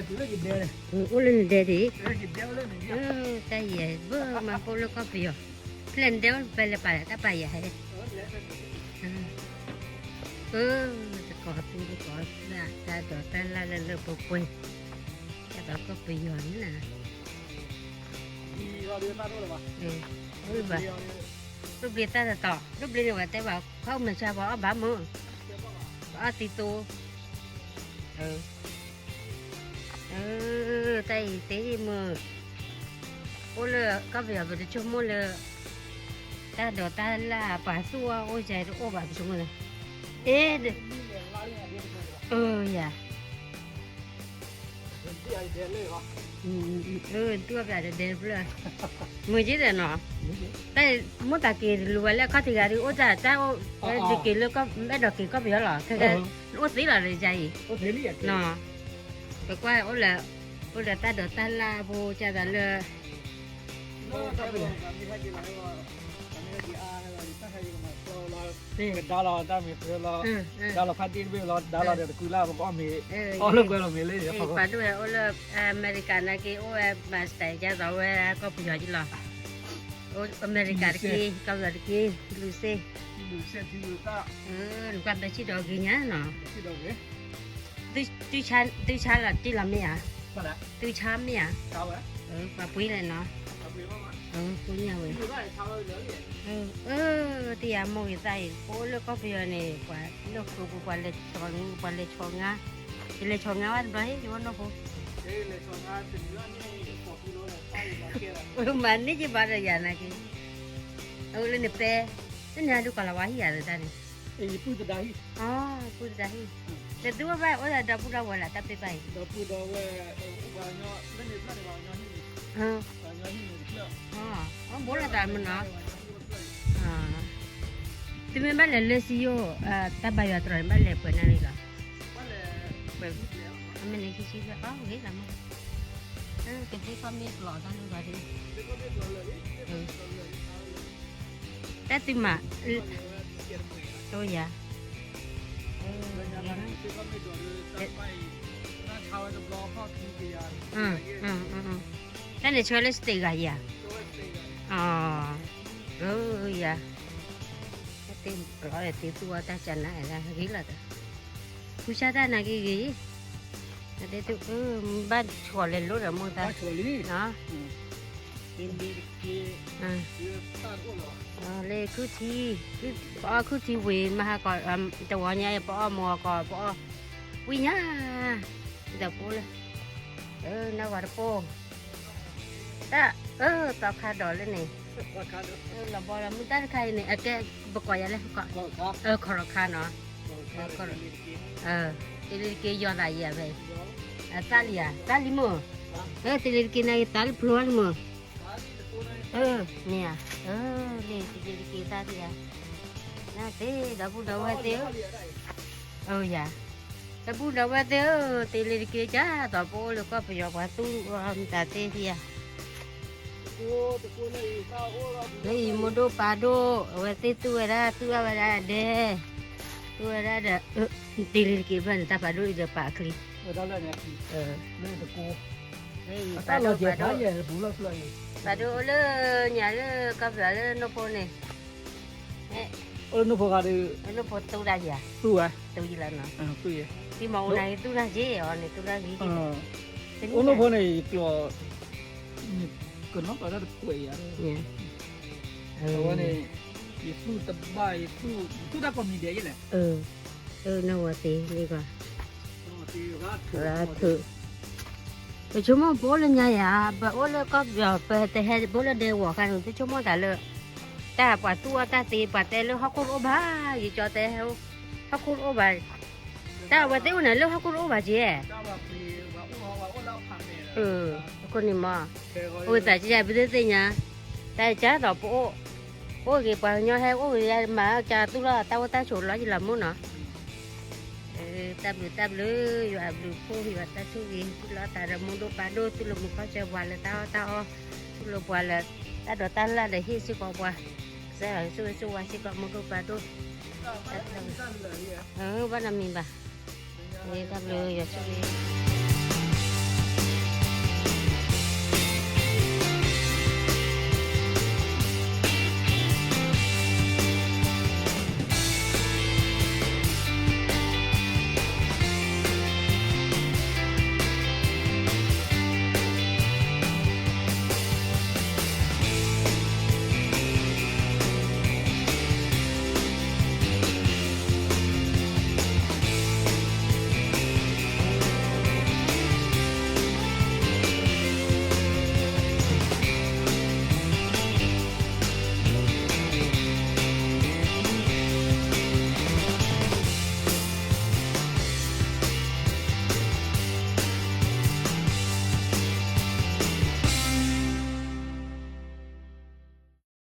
အိၣ်လၢနဒဲဒၣ်, တၢ်ယဲၢ်ဘၣ်မၤပိၢ်လၢကီၢ်ပယီၤ, ဖျဲၣ်နဒဲအိၣ်ဖဲလဲၣ်ပာ်တၢ်ပာ်ယဲၢ်ဟဲ, တကိးသူတကိးသၣ် တၢ်ဒိးတၢ်လၢ်လၢလၢပှဲၤပှဲၤ, တၢ်ဒိးကီၢ်ပယီၤန့ၣ်, ဘၣ်, ဒိၣ်ဘျ့သၣ်တတီၤ ဒိၣ်ဘျ့န့ၣ်ဝဲတဲဘၣ် ခီၣ်မဲာ်ဆါပှၤအီၣ်ဘၣ်မုၢ်, ပှၤအီၣ်သံသိ, တၢ်အံၤသ့မုၢ်, အိၣ်လၢကီၢ်ပယီၤပတဆိကမိၣ်လၢ တၢ်ဒိးတၢ်လၢ်ပှၤသူၣ်အီၣ်အိၣ်ယၤတအိၣ်ဘၣ်ပဆိကမိၣ်လၢ, အဲ, ယၤ သူၣ်အီၣ်ပယၤတဒဲတဖျၢၣ်, မုၢ်က့ဒီးနီၤ, တၢ်မိၢ်သးက့ၤတလူၤဝဲလၢအခီၣ်ထံးဂၤဒ်အိၣ်တၢ်တၢ်အိၣ်, ဒုးက့ၤလၢအဲၣ်ဒိးက့ၤကီၢ်ပယီၤလီၤ, ခဲခဲအိၣ်သ့လီၤလၢယၤအံၤ, ပကွၢ်အိၣ်လၢ, အိၣ်ဒီးတၢ်ဒိးတၢ်လၢ်ဖိကၢ်သးလၢ ကဒါလီၤတၢ်မ့ၤသၢလီၤ, ဒါလီၤဖးဒ့တဘ့ၣ်လီၤ, ဒါလီၤဒီးတကူလၢပကအီၣ်မ့ၤ, အီၣ်လၢကွဲလီၤမ့ၤလၢယဖီခိၣ်, ပှၤဒိၣ်ဟဲအိၣ်လၢအမဲရကၤနာ်က့ အိၣ်ဝဲမၤစတၢ်ကၢ်သးဝဲကီၢ်ပယီၤက့လီၤ, အမဲရကၤတက့ၢ် ကီၢ်ပယီၤတက့ၢ် လူၤစ့ၢ်, နကွၢ်ဘဲဆံၣ်ဒီးဂ့ၤညါနီၤ, သုဆါမ့ၢ်ဧါ, သုဆါမ့ၢ်ဧါ, ပှၤပှ့ၤလဲၣ်နီၤ, ပှ့ၤညါဝဲ, တယၤမိၢ်ဂ့ၤသးအံၤ ပအိၣ်လၢကီၢ်ပယီၤန့ၣ် ပှၤလၢဃုာ်ပူၤ ပှၤလဲၤဆီ, ပှၤလဲၤဆီငါ, ယလဲၤဆီငါဝဲတဘျီဟ့ၣ် ယအိၣ်နီၢ်ဖိ, မၤန့ၢ်ယဘၣ် ဒီးယၤနာ်က့, အဝဲလၢနပဲ, လၢနဒုးကီၢ်လၤဝါဟံၣ်ယၤလၢတၢ်န့ၣ်, ပုၢ်သဒါဟံၣ်, ဒီးသုဝဲဘၣ်အိၣ်ဒီးဒီပုၢ်ဒီဝဲၢ်လၢတၢ်ပ့ၢ်ပာ်အံၤ, ဒီပုၢ်ဒီဝဲၢ်, ဘိလၢတၢ်မနီၤ, သုမ့ၢ်ဘၣ်လဲၤလၢစံယိၣ်, တၢ်ဘါယွၤတြီၤန့ၣ် ဘၣ်လဲၤပှဲၤနၣ်ရံၣ်လီၤ, အမ့ၢ်န့ၣ်ခံဆံလၢအဂ့ၤလီၤမး, ကသ့ခီမ့ၢ်ကျီးတၢ်လၢဂီၤဒ်, တၢ်သုမၤ, တိယၤ, တၢ်န့ၣ်ဆှၢလၢ state ဂၤယၤ, ယၤ, တ့ကျီးဒီးတ့သူအီၣ်တၢ်ကနၣ်ဂ့ၤလီၤ, ဖုဆါတၢ်နာ်က့ဂ့ၤ, ဘၣ်ဆီၣ်လဲၤလိဒီးမိၢ်သး, လၢခုၣ်ထံ, ပအီၣ်ခုၣ်ထံဝံၤ မဟါကီး, တဝီညါအံၤ ပအီၣ်မုၢ်အီၣ်ကီး ပအီၣ်, ဝံၤညါ, ဒီးပအိၣ်လၢ, နီၢ်ဂီၤတပိၢ်, တၢ်, သီခါဒီးလၢန့ၣ်, လီၤဘီလီၤမုၢ်တၢ်တခါအံၤန့ၣ် အကဲ, ပကိးယၤလၢ, ခီၣ်ရီခါနီၤ, တ့လ့တက့ယီၤသးယံၤဖဲ, သၣ်လံဧါ, သၣ်လံမ့ၢ်, တ့လ့တက့နၤအံၤ သၣ်လံဖျိလံမ့ၢ်, မ့ၢ်ဧါ, လ့တ့လ့တက့သၣ်လံဧါ, နသ့ဒီပုၢ်ဒီဝဲၢ်သ့ၣ်ဧၢ, ယၤ, ဒီပုၢ်ဒီဝဲၢ်သ့ၣ်ဧၢ, တ့လ့တက့ကၢ်သိးပအိၣ်လၢကီၢ်ပယီၤပှၤသူၣ်အီၣ်မတၤသ့ၣ်ဧါ, လၢအံၤမိၢ်ဒိၣ်ပၢ်ဒိၣ် အဝဲသ့ၣ်သူၣ်ဝဲဒၣ် သူၣ်အီၣ်ဝဲဒၣ်ဒဲ, သူၣ်ဝဲဒၣ်ဒီး, တ့လ့တက့ဖျၢၣ်န့ၣ် တၢ်ပာ်ဒိၣ်အံၤဒီးပာ်အချံ, ပာ်ဒိၣ်ပာ်ဒိၣ်, ပာ်ဒိၣ်အိၣ်လၢညါလၢကီၢ်ပယီၤလၢနိၣ်ဖိန့ၣ်, အိၣ်လၢနိၣ်ဖိဂၤဒီး, နိၣ်ဖိသူၣ်တၢ်ယၤ, သူၣ်ဝဲ, သူၣ်ယံၤလီၤနီၤ, ပံမၤအိၣ်နၤဂ့ၤသူၣ်တၢ်က့ၤအီၤန့ၣ် သူၣ်တၢ်ဂ့ၤက့ၤ, အိၣ်နိၣ်ဖိန့ၣ် ယကျီၤ, ကနီၣ်ကျီၤတၢ်တကွဲးယၤ, အဝဲန့ၣ်, ယသူၣ်တဘၣ် ယသူၣ်, ယသူၣ်တၢ်ကိးမံၤဒဲးယဲလဲၣ်, နီၢ်ဝဲသ့လံကွၢ်, ရၢထုး, ပဆိကမိၣ်ပအိၣ်လၢညါယၤ ပအိၣ်လၢကီၢ်ပယီၤ ပတဟဲ ပအိၣ်လၢဒဲကဝီၤခါန့ၣ် ပဆိကမိၣ်သးလၢ, တၢ်ပှၤသူၣ်အီၣ်တၢ်သ့ ပှၤတဲလၢဟီၣ်ခိၣ်တအိၣ်ဘၣ်, ယကၠီတဲ, ဟီၣ်ခိၣ်တအိၣ်ဘၣ်, တၢ်အဝဲသ့ၣ်အိၣ်န့ၣ်လၢဟီၣ်ခိၣ်တအိၣ်ဘၣ်က့ၤ, အဃိန့ၣ်မး, အိၣ်သးကယၤပသ့ၣ်ညါ, တၢ်ကၢသိးပအိၣ်, အိၣ်ဂ့ၤပှၤကညီဟဲအိၣ်ဂ့ၤ မၤကၢသူၣ်လီၤသးအိၣ်တၢ်ဆိးလီၤယံၤလီၤမုၢ်နီၤ တၢ်ဘျုးတၢ်ဘျုး ယွၤအဘျုးအဖှိၣ် ယွၤတၢ်ဆိၣ်ဂ့ၤ သူၣ်လီၤသးဒီးမိၢ်ဒိၣ်ပၢ်ဒိၣ် သူၣ်လၢမူခိၣ်စၢၤပှၤလၢတၢ်အီၣ်တၢ်အီ, သူၣ်လၢပှၤလၢ တၢ်ဒိးတၢ်လၢ်ဒီးဟ့ၣ်စ့ၢ်ကီးပှၤ, ကစၢ်ယွၤဆိၣ်ဂ့ၤဆိၣ်ဝါစ့ၢ်ကီးမိၢ်ဒိၣ်ပၢ်ဒိၣ်, ဘၣ်နီတမံၤဘၣ်, တၢ်ဘျုးယွၤဆိၣ်ဂ့ၤ